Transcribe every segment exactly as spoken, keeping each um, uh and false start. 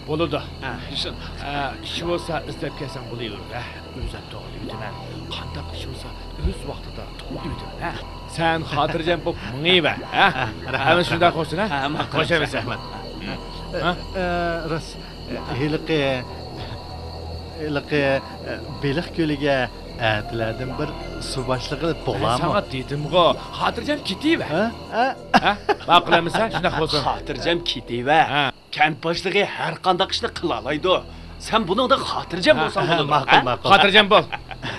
بولىدۇ. ھە، شۇنداق. ئە، ئىش بولسا ئىزدەپ كەلسەڭ بولۇۋېرىدۇ، ھە. ئۆزۈم توغرىلىۋېتىمەن. قانداق ئىش بولسا ئۆز ۋاقتىدا توغرىلىۋېتىمەن، ھە. سەن خاتىرجەم بولۇپ مېڭىۋەر، ھە. ھە، رەھمەت، ھەممە شۇنداق رەھمەت. بولسۇن، ھە. ھە، ماقۇل، خوش ئەمىسە. رەھمەت. ھە؟ ئە، راست. ھېلىقى، ھېلىقى، بېلىق كۆلىگە ئەتىلەردىن بىر سۇ باشلىقى بولامۇ؟ ساڭا دېدىمغۇ، خاتىرجەم كېتىۋەر. ھە؟ ھە؟ ھە؟ ماقۇل ئەمىسە، شۇنداق بولسۇن. خاتىرجەم كېتىۋەر. ھە. كەنت باشلىقى ھەر قانداق ئىشنى قىلالايدۇ. سەن بۇنىڭدىن خاتىرجەم ھە، بولساڭ ھە، بولىدۇ، ماقۇل، ھە؟ ماقۇل. خاتىرجەم بول.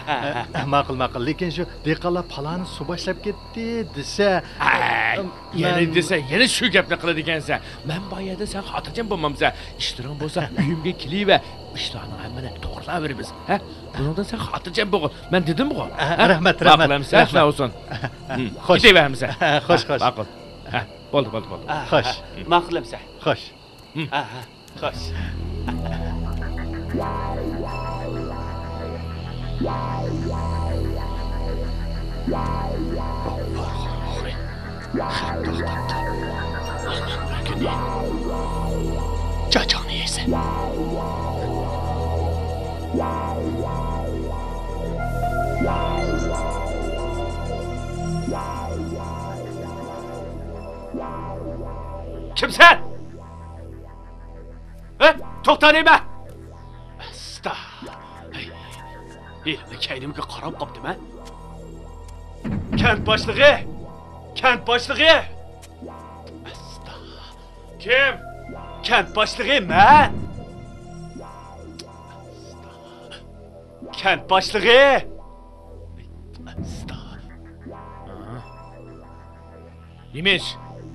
ھە، ھە. ماقۇل، ماقۇل. لېكىن شۇ دېھقانلار پالانى سۇ باشلاپ كەتتى دېسە، ئەي، مەن يەنە دېسە، يەنە شۇ گەپنى قىلىدىكەنسەن. مەن بار يەردە سەن خاتىرجەم بولمامسەن. ئىشلىرىڭ بولسا ئۆيۈمگە كېلىۋەر. ئىشلارنىڭ ھەممىنى توغرىلاۋېرىمىز. ھە؟ بۇنىڭدىن سەن خاتىرجەم بولغىن. مەن دېدىمغۇ. ھە، ھە؟ رەھمەت، رەھمەت، ماقۇل ئەمىسە، رەھمەت. شۇنداق بولسۇن. ھە، ھە، خوش. كېتىۋەر ئەمىسە. ھە، خوش، خوش. ماقۇل. ھە، ھە، خوش. ماقۇل ئەمىسە. خوش. ھە، ھە، خوش. جاجاڭنى يەيسەن. كىمسەن؟ ھە؟ توختا دەيمەن! ئاستا. ھەي، ھېلىمۇ كەينىمگە قاراپ قاپتىمەن. كەنت باشلىقى! كەنت باشلىقى! ئاستا. كىم؟ كەنت باشلىقى مەن! ئاستا. كەنت باشلىقى! ئاستا. نېمە ئىش؟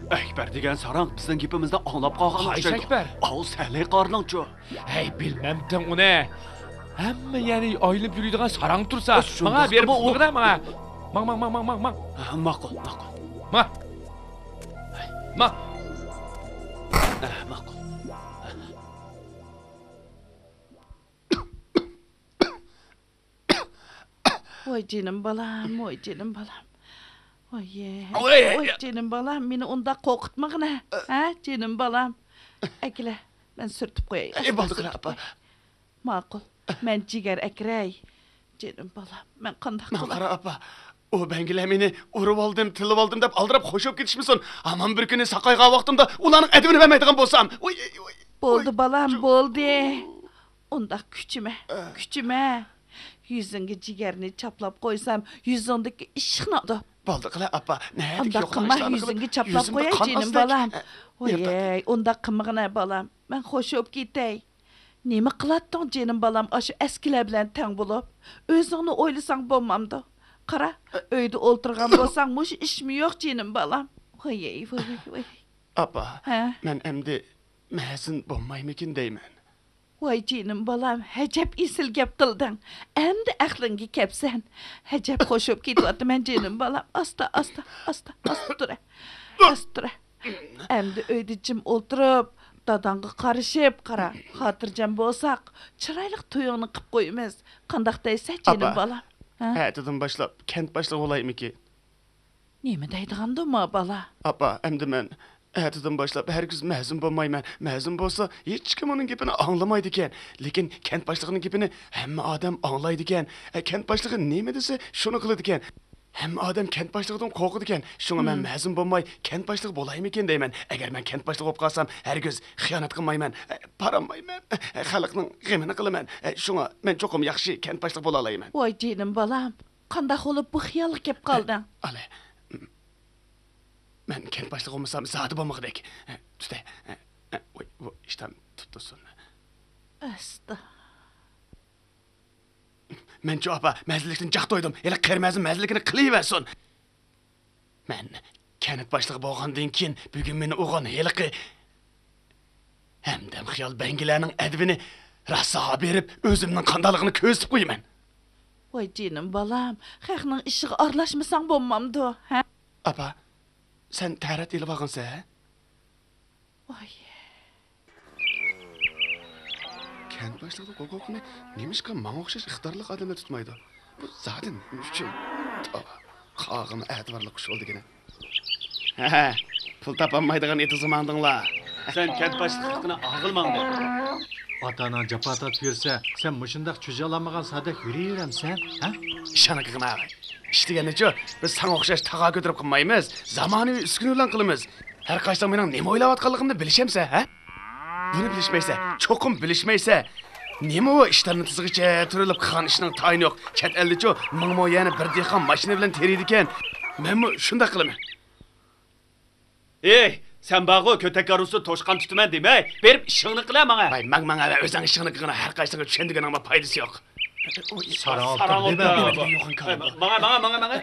ئەكبەر دېگەن ساراڭ بىزنىڭ گېپىمىزنى ئاڭلاپ قالغان ئوخشايدۇ. قايسى ئەكبەر؟ ئاۋۇ سەلەي قارنىڭچۇ؟ ھەي، بىلمەمتىڭ ئۇنى. ھەممە يەرنى ئايلىنىپ يۈرىدىغان ساراڭ تۇرسا. ئۇ ماڭا شۇنداقتىمۇ بېرىپ ئۇ؟ ئۇلىغىنا ماڭا. ماڭ، ماڭ، ماڭ. ھە، ماقۇل، ماقۇل. ماڭ. ماڭ. ھە، ماقۇل. ۋاي جېنىم بالام، ۋاي جېنىم بالام. ۋاي، ۋاي، ۋاي جېنىم بالام، مېنى ئۇنداق قورقۇتمىغىنە. ھە، جېنىم بالام. ئەكېلە، مەن سۈرتۈپ قوياي. ئەي، بولدى، قارا ئاپا. ماقۇل، مەن جىگەر ئەكىرەي. جېنىم بالام، مەن قانداق قىلاي؟ ماڭا قارا ئاپا، ئۇ بەڭگىلەر مېنى ئۇرۇۋالدىم، تىلىۋالدىم دەپ ئالدىراپ خوش بولۇپ كېتىشمىسۇن. ھامان بىر كۈنى ساقايغان ۋاقتىمدا ئۇلارنىڭ ئەدىپىنى بەرمەيدىغان بولسام. ۋاي، ۋاي، ۋاي. بولدى بالام، بولدى. ئۇنداق كۈچىمە، ئە. كۈچىمە. يۈزۈڭگە جىگەرنى چاپلاپ قويسام، يۈزۈڭدىكى ئىششىق نەدە؟ بولدى قىلە ئاپا، نەدىكى ئۇنداق قىلما، يۈزۈڭگە چاپلاپ قوياي، جېنىم بالام. ۋاي، ئۇنداق قىلمىغىنە بالام، مەن خوش بولۇپ كېتەي. نېمە قىلاتتىڭ جېنىم بالام، ئاشۇ ئەسكىلەر بىلەن تەڭ بولۇپ؟ ئۆزۈڭنى ئويلىساڭ بولمامدۇ؟ قارا، ئۆيدە ئولتۇرغان بولساڭ مۇشۇ ئىشمۇ يوق جېنىم بالام. ۋاي، ۋاي، ۋاي. ئاپا، ھە؟ مەن ئەمدى مەزىن بولمايمىكىن دەيمەن. ۋاي جېنىم بالام، ھەجەپ ئېسىل گەپ قىلدىڭ. ئەمدى ئەقلىڭگە كەپسەن. ھەجەپ خوش بولۇپ كېتىۋاتىمەن جېنىم بالام. ئاستا، ئاستا، ئاستا، ئاستا تۇرە. ئاستا تۇرە. ئەمدى ئۆيدە جىم ئولتۇرۇپ، داداڭغا قارىشىپ قارا. خاتىرجەم بولساق، چىرايلىق تويۇڭنى قىپ قويىمىز. قانداق دەيسەن جېنىم بالام؟ ھە؟ ئەتىدىن باشلاپ كەنت باشلىقى بولايمىكىن؟ نېمە دەيدىغاندۇ ما بالا؟ ئاپا، ئەمدى مەن ئەتىدىن باشلاپ ھەرگىز مەزىن بولمايمەن. مەزىن بولسا ھېچكىم ئۇنىڭ گېپىنى ئاڭلىمايدىكەن. لېكىن كەنت باشلىقىنىڭ گېپىنى ھەممە ئادەم ئاڭلايدىكەن. ئە، كەنت باشلىقى نېمە دېسە، شۇنى قىلىدىكەن. ھەممە ئادەم كەنت باشلىقىدىن قورقىدىكەن. شۇڭا مەن مەزىن بولماي كەنت باشلىقى بولايمىكىن دەيمەن. ئەگەر مەن كەنت باشلىقى بولۇپ قالسام، ھەرگىز خىيانەت قىلمايمەن. ئە، بارالمايمەن. ئە، خەلقنىڭ غېمىنى قىلىمەن. ئە، شۇڭا مەن چوقۇم ياخشى كەنت باشلىقى بولالايمەن. ۋاي جېنىم بالام. قانداق بولۇپ بۇ خىيالغا كەپ قالدىڭ؟ ئالە، مەن كەنت باشلىقى بولمىسام زادى بولمىغۇدەك. تۇتە. ۋاي، بۇ ئىشتان تۇتۇلسۇن. ئاستا. مەنچۇ ئاپا، مەزىنلىكتىن جاق تويدۇم. ھېلى قېرى مەزىن مەزىنلىكىنى قىلىۋەرسۇن. مەن كەنت باشلىقى بولغاندىن كېيىن، بۈگۈن مېنى ئۇرغان ھېلىقى ھەمدەم خىيال بەڭگىلەرنىڭ ئەدىپىنى راسا بېرىپ، ئۆزۈمنىڭ قانداقلىقىنى كۆرسىتىپ قويىمەن. ۋاي جېنىم بالام، خەقنىڭ ئىشىغا ئارىلاشمىساڭ بولمامدۇ، ھە؟ ئاپا، سەن تەرەت ئېلىۋالغانسەن، ھە؟ ۋاي. كەنت باشلىقىدىن قورقۇۋاتقىنى نېمىشقا ماڭا ئوخشاش ئىقتىدارلىق ئادەملەر تۇتمايدۇ؟ بۇ زادى نېمە ئۈچۈن؟ توۋا، قاغىمۇ ئەتىۋارلىق قۇش بولدى دېگىنە. ھە، پۇل تاپالمايدىغان ئېتىزغا ماڭدىڭلار. سەن كەنت باشلىقلىقىنى ئالغىلى ماڭدىڭ. ئاتا-ئاناڭ جاپا تارتىپ يۈرسە، سەن مۇشۇنداق چۈجە ئالالمىغان سادەك يۈرۈۋېرەمسەن، ھە؟ ئىشەنگىن ئاغاي. ئىشلىگەندىچۇ، بىز ساڭا ئوخشاش تاغا كۆتۈرۈپ قىلمايمىز، زامانىۋى ئۈسكۈنە بىلەن قىلىمىز. ھەر قايسىڭ مېنىڭ نېمە ئويلاۋاتقانلىقىمنى بىلىشەمسەن، ھە؟ بۇنى بىلىشمەيسەن، چوقۇم بىلىشمەيسەن. نېمە ئۇ ئىشتاننى تىزغىچە تۈرۈلۈپ قىلغان ئىشنىڭ تايىنى يوق. چەت ئەلدىچۇ مىڭمۇ يەنە بىر دېھقان ماشىنا بىلەن تېرىيدىكەن. مەنمۇ شۇنداق قىلىمەن. ئېي، سەن بارغۇ، كۆتەك كارۋىسىدا توشقان تۇتىمەن دېمەي، بېرىپ ئىشىڭنى قىلە ماڭا. ۋاي، ماڭ، ماڭ، ئەۋە ئۆزۈڭ ئىشىڭنى قىلغىنا، ھەر قايسىڭغا چۈشەندۈرگىنىڭمۇ پايدىسى يوق. ساراڭ ئالدىم دېمە. ماڭا، ماڭا، ماڭا، ماڭا.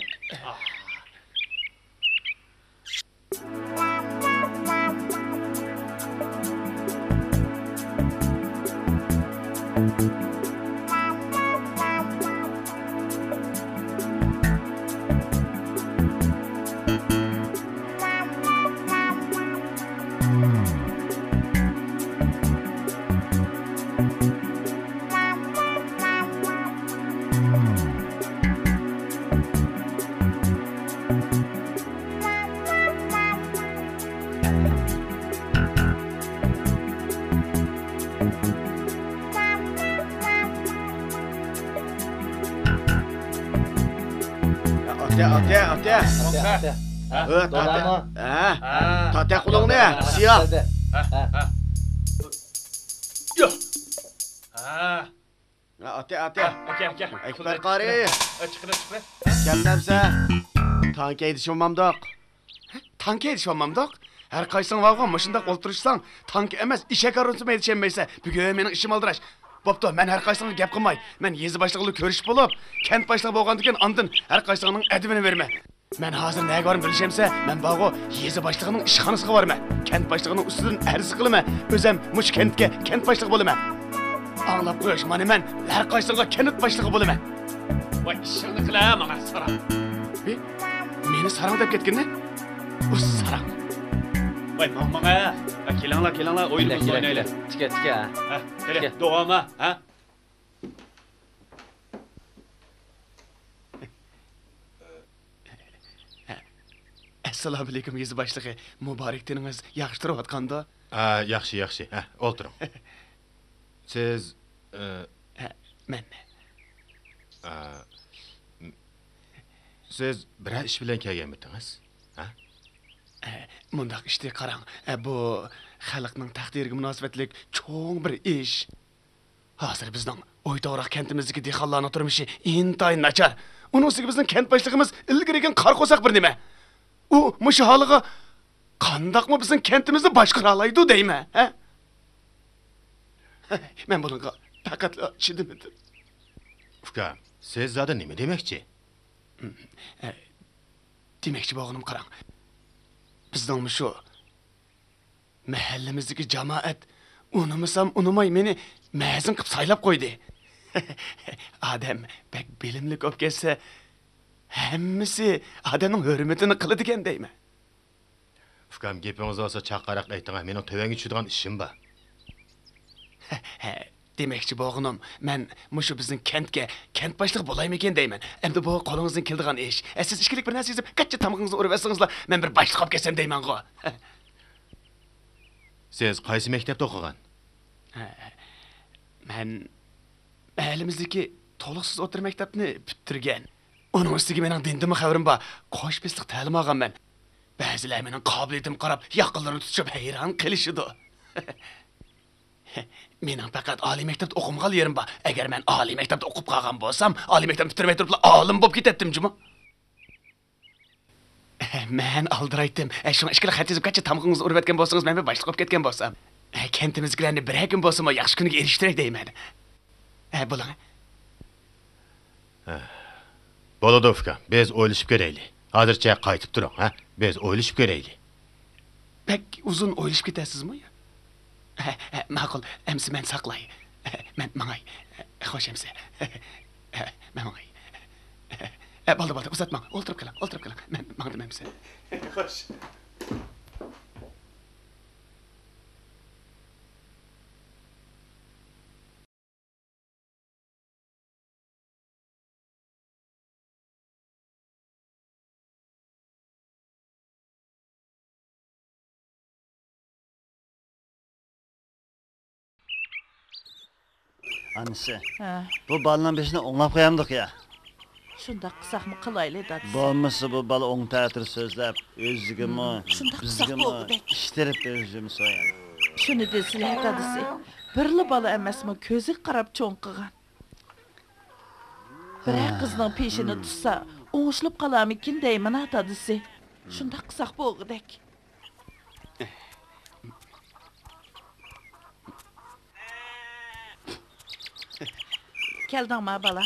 ئاتە، ئاتە، ئاتە. ئاتە، ئاتە. ھە، تاتە. ھە؟ ھە. تاتە قولۇڭنى، سىيا. ھە، ھە. ھە. ھە، ئاتە، ئاتە. ئاكا، ئاكا. ئەكبەر قارى. ھە، چىقىدۇ، چىقىدۇ. كەلمەمسە، تانكا ھەيدىشىۋالمامدۇق؟ تانكا ھەيدىشىۋالمامدۇق؟ ھەر قايسىڭ ۋاغۇ مۇشۇنداق ئولتۇرۇشساڭ، تانكا ئەمەس، ئېشەك ھارۋىسىمۇ ھەيدىشەلمەيسەن. بۈگۈن مېنىڭ ئىشىم ئالدىراش. بوپتۇ، مەن ھەر قايسىڭغا گەپ قىلماي. مەن يېزا باشلىقى بىلەن كۆرۈشۈپ بولۇپ، كەنت باشلىقى بولغاندىن كېيىن ئاندىن ھەر قايسىڭنىڭ ئەدىپىنى بېرىمەن. مەن ھازىر نەگە بارىمەن بىلىشەمسە، مەن بارغۇ يېزا باشلىقىنىڭ ئىشخانىسىغا بارىمەن. كەنت باشلىقىنىڭ ئۈستىدىن ئەرز قىلىمەن. ئۆزەم مۇشۇ كەنتكە كەنت باشلىقى بولىمەن. ئاڭلاپ قويۇش، مانا مەن ھەر قايسىڭغا كەنت باشلىقى بولىمەن. ۋاي، ئىشىڭنى قىلە ماڭا ساراڭ. ھى؟ مېنى ساراڭ دەپ كەتكىنى؟ ئۇ ساراڭ. ۋاي، ماڭ، ماڭ، ھە. ھە، كېلىڭلار، كېلىڭلار، ئويۇنىمىزنى ئوينايلى. تىكە، تىكە. ھە، قېنى، تىكە. داۋامى، ھە؟ ئەسسالامۇئەلەيكۇم، يېزا باشلىقى. مۇبارەك تېنىڭىز ياخشى تۇرۇۋاتقاندۇ؟ ھە، ياخشى، ياخشى. ھە، ئولتۇرۇڭ. سىز، ئە، ھە، مەن. ئە، م-، سىز بىرەر ئىش بىلەن كەلگەنمىدىڭىز؟ ھە؟ ئە، مۇنداق ئىشتى، قاراڭ. ئە، بۇ خەلقنىڭ تەقدىرىگە مۇناسىۋەتلىك چوڭ بىر ئىش. ھازىر بىزنىڭ ئويتوغراق كەنتىمىزدىكى دېھقانلارنىڭ تۇرمۇشى ئىنتايىن ناچار. ئۇنىڭ ئۈستىگە بىزنىڭ كەنت باشلىقىمىز ئىلگىرىكىن قارا قورساق بىر نېمە. ئۇ مۇشۇ ھالىغا قانداقمۇ بىزنىڭ كەنتىمىزنى باشقۇرالايدۇ دەيمەن، ھە؟ مەن بۇنىڭغا پەقەتلا چىدىمىدىم. ئۇكام، سىز زادى نېمە دېمەكچى؟ دېمەكچى بولغىنىم، قاراڭ. بىزنىڭ مۇشۇ مەھەللىمىزدىكى جامائەت ئۇنىمىسام ئۇنىماي مېنى مەزىن قىلىپ سايلاپ قويدى. ئادەم بەك بىلىملىك بولۇپ كەتسە، ھەممىسى ئادەمنىڭ ھۆرمىتىنى قىلىدىكەن دەيمەن. ئۇكام، گېپىڭىز بولسا چاققانراق ئېيتىڭ، مېنىڭ تۆۋەنگە چۈشىدىغان ئىشىم بار. ھە، دېمەكچى بولغىنىم، مەن مۇشۇ بىزنىڭ كەنتكە كەنت باشلىقى بولايمىكىن دەيمەن. ئەمدى بۇ قولىڭىزدىن كېلىدىغان ئىش. ئە، سىز ئىككىلىك بىر نەرسە يېزىپ، گاچچا تامىقىڭىزنى ئۇرۇۋەتسىڭىزلا، مەن بىر باشلىق بولۇپ كەتسەم دەيمەنغۇ. سىز قايسى مەكتەپتە ئوقۇغان؟ ھە، مەن مەھەللىمىزدىكى تولۇقسىز ئوتتۇرا مەكتەپنى پۈتتۈرگەن. ئۇنىڭ ئۈستىگە مېنىڭ دىندىنمۇ خەۋىرىم بار. قوش پىسلىق تەلىم ئالغان مەن. بەزىلەر مېنىڭ قابىلىيىتىمگە قاراپ ياقىلىرىنى تۇتۇشۇپ ھەيران قېلىشىدۇ. مېنىڭ پەقەت ئالىي مەكتەپتە ئوقۇمىغان يېرىم بار. ئەگەر مەن ئالىي مەكتەپتە ئوقۇپ قالغان بولسام، ئالىي مەكتەپنى پۈتتۈرمەي تۇرۇپلا ئالىم بولۇپ كېتەتتىم جۇمۇ. مەن ئالدىرايتتىم. شۇڭا ئىككىلىك خەت يېزىپ گاچچا تامىقىڭىزنى ئۇرۇۋەتكەن بولسىڭىز، مەن بىر باشلىق بولۇپ كەتكەن بولسام. كەنتىمىزدىكىلەرنى بىرەر كۈن بولسىمۇ ياخشى كۈنگە ئېرىشتۈرەي دەيمەن. بولۇڭ. بولىدۇ، ئۇكام، بىز ئويلىشىپ كۆرەيلى. ھازىرچە قايتىپ تۇرۇڭ، ھە؟ بىز ئويلىشىپ كۆرەيلى. بەك ئۇزۇن ئويلىشىپ كېتەرسىزمۇ؟ ھە، ھە، ماقۇل، ئەمسە مەن ساقلاي. مەن ماڭاي. خوش ئەمسە. مەن ماڭاي. بولدى، بولدى، ئۇزاتماڭ. ئولتۇرۇپ قېلىڭ، ئولتۇرۇپ قېلىڭ. مەن ماڭدىم ئەمسە. خوش. ئانىسى، ھە. بۇ بالىنىڭ بېشىنى ئوڭلاپ قويامدۇق يا؟ شۇنداق قىلساقمۇ قىلايلى، دادىسى. بولمىسا بۇ بالا ئوڭ تەتۈر سۆزلەپ، ئۆزىگىمۇ، ھىم، شۇنداق قىلساق بىزگىمۇ بولغۇدەك. ئىش تېرىپ بېرىپ يۈرمىسۇن يەنە. شۇنى دېسىلە، دادىسى. بىرلا بالا ئەمەسمۇ، كۆزىگە قاراپ چوڭ قىلغان. بىرەر قىزنىڭ پېشىنى تۇتسا، ئوڭشىلىپ قالارمىكىن دەيمەن-ھە، دادىسى. شۇنداق قىلساق بولغۇدەك. كەلدىڭما، بالا؟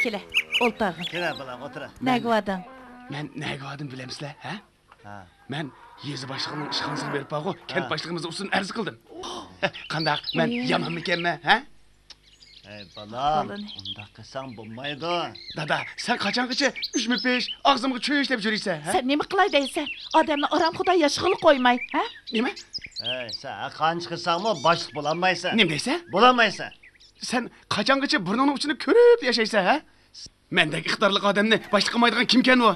كېلە، ئولتۇرغىن. كېلە، بالام، ئولتۇرە. نەگە باردىڭ؟ مەن نەگە باردىم بىلەمسىلەر، ھە؟ ھە. مەن يېزا باشلىقىنىڭ ئىشخانىسىغا بېرىپ بارغۇ، كەنت باشلىقىمىزنىڭ ئۈستىدىن ئەرز قىلدىم. قانداق، مەن يامانمىكەنمەن، ھە؟ ئەي بالام، ئۇنداق قىلساڭ بولمايدۇ. دادا، سەن قاچانغىچە ئۈجمە پىش، ئاغزىمغا چۆچ دەپ يۈرىسەن، ھە؟ سەن نېمە قىلاي دەيسەن؟ ئادەمنى ئارامخۇدا ياشىغىلى قويماي، ھە؟ نېمە؟ ئەي، سەن ھەر قانچە قىلساڭمۇ باشلىق بولالمايسەن. نېمە دەيسەن؟ بولالمايسەن. سەن قاچانغىچە بۇرنۇڭنىڭ ئۇچىنى كۆرۈپ ياشايسەن، ھە؟ مەندەك ئىقتىدارلىق ئادەمنى باشلىق قىلمايدىغان كىمكەن ئۇ؟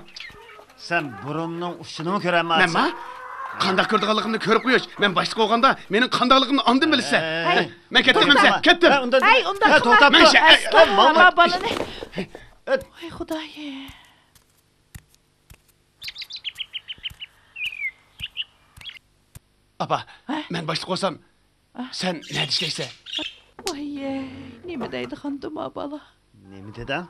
سەن بۇرۇننىڭ ئۇچىنىمۇ كۆرەلمەيسەن. مەنما؟ قانداق كۆرىدىغانلىقىمنى كۆرۈپ قويۇش. مەن باشلىق بولغاندا مېنىڭ قانداقلىقىمنى ئاندىن بىلىسەن. ھەي. مەن كەتتىم ئەمىسە، كەتتىم. ھەي، ئۇنداق قىلما. ھەي، ئۇنداق قىلما. ماڭا بالىنى. ھەي، خۇدايىم. ئاپا، ھە؟ مەن باشلىق بولسام، سەن نەدە ئىشلەيسەن؟ ۋاي، نېمە دەيدىغاندۇ ما بالا؟ نېمە دېدىڭ؟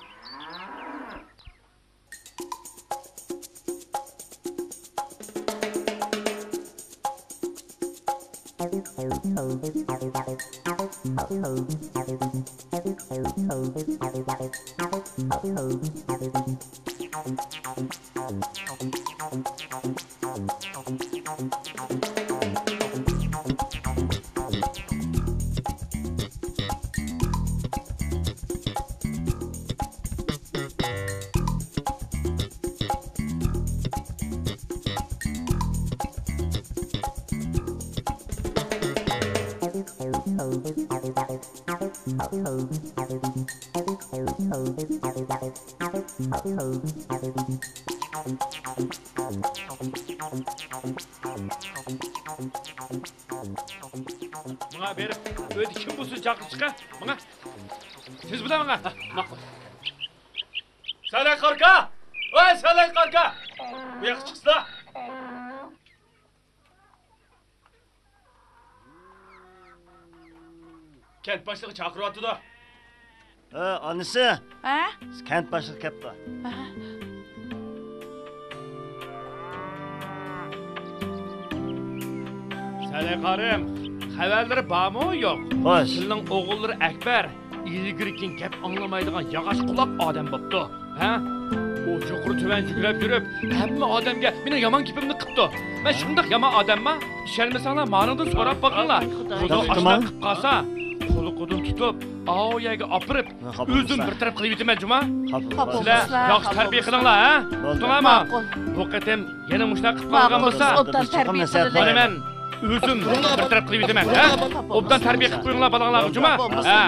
ماڭا بېرىپ، ئۆيدە كىم بولسا چاقىرىپ چىقە. ماڭا. تېز بىلەن ماڭا. ماقۇل. سەلەي قارىكا! ۋاي، سەلەي قارىكا! بۇ ياققا چىقسىلا! كەنت باشلىقى چاقىرىۋاتىدۇ. ھە، ئانىسى. ھە؟ كەنت باشلىقى كەپتۇ. ھە. سەلەي قارىم، خەۋەرلىرى بارمۇ يوق؟ خوش. سىلىنىڭ ئوغۇللىرى ئەكبەر ئىلگىرى كېيىن گەپ ئاڭلىمايدىغان ياغاچ قۇلاق ئادەم بوپتۇ. ھە؟ ئۇ يۇقىرى تۆۋەن جۈگرەپ يۈرۈپ، ھەممە ئادەمگە مېنىڭ يامان گېپىمنى قىپتۇ. مەن شۇنداق يامان ئادەمما؟ ئىشەنمىسەڭلار مانىڭدىن سوراپ باقىڭلار. ئاي، خۇدايىم. بۇنداق ئاشۇنداق قىپ قالسا، قۇلىقىدىن تۇتۇپ، ئاۋۇ يەرگە ئاپىرىپ، ھە، خاپا ئۆزۈم بولمىسا. بىر تەرەپ قىلىۋېتىمەن، جۇما. خاپا بولماڭ. سىلەر ياخشى تەربىيە قىلىڭلار، ھە؟ بولدى. ئۇقتۇڭلارمۇ؟ ماقۇل. بۇ قېتىم يەنە مۇشۇنداق قىپ قالغان بولسا، ئوبدان تەربىيە قىلىمەن. ماقۇل، بىز ئوبدان تەربىيە قىلىمىز. مانا مەن ئۆزۈم بىر تەرەپ قىلىۋېتىمەن، ھە؟ ئوبدان تەربىيە قىلىپ قويۇڭلار بالاڭلارغا، جۇما. ھە.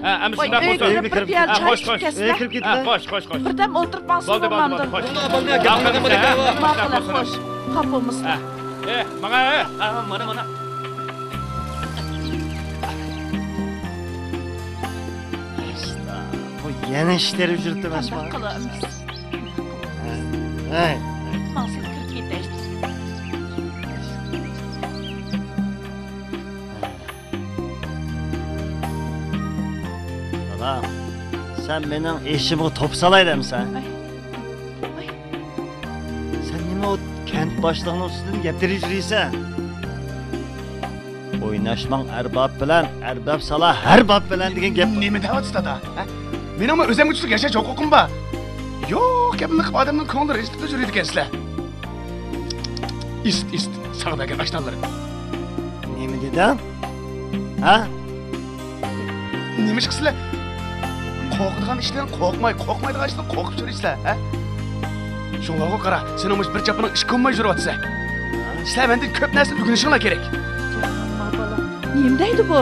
ھە، ئەمدى شۇنداق بولسۇن. ئۆيگە كىرىپ بىر پىيالە چاي ئىچىپ كەتسىلە. ھە، خوش، خوش، خوش. بىردەم ئولتۇرۇپ ماڭسىلا بولدى، بولدى، بولدى، خوش. ماقۇل، خوش. خاپا بولمىسىلا. ھە. ئە، ماڭا، ھە. ھە، مانا، مانا. بۇ يەنە ئىشلىرى يۈرۈپتۇ ئەمەسمۇ؟ قانداق قىلىمىز؟ ھەي. ماڭسىلا كىرىپ كېتەي. بالام، سەن مېنىڭ ئېشىمغا توپا سالاي دەمسەن؟ ئاي. ئاي. سەن نېمە ئۇ كەنت باشلىقىنىڭ ئۈستىدىن گەپ تېرىپ يۈرىسەن؟ ئويناشماڭ ئەرباب بىلەن، ئەرباب سالا ھەر باب بىلەن دېگەن گەپ. نېمە دەۋاتىسىز، دادا؟ ھە؟ مېنىڭمۇ ئۆزۈمگە تۇتۇق ياشاش ھوقۇقۇم بار. يوق گەپنى قىلىپ ئادەمنىڭ كۆڭلىنى رەنجىتىپ يۈرىدىكەنسىلەر. ئىسىت، ئىسىت، ساڭا بەرگەن ئاشنانلىرىم. نېمە دېدىڭ؟ ھە؟ نېمىشقا سىلەر قورقىدىغان ئىشتىن قورقماي، قورقمايدىغان ئىشتىن قورقۇپ يۈرىسىلەر، ھە؟ شۇڭلارغۇ قارا، سېنىڭ مۇشۇ بىر چاپىنىڭ ئىشقا كونماي يۈرۈۋاتىسەن. سىلەر مەندىن كۆپ نەرسىنى ئۆگىنىشىڭلار كېرەك. جانىم، بالا. نېمە دەيدۇ بۇ؟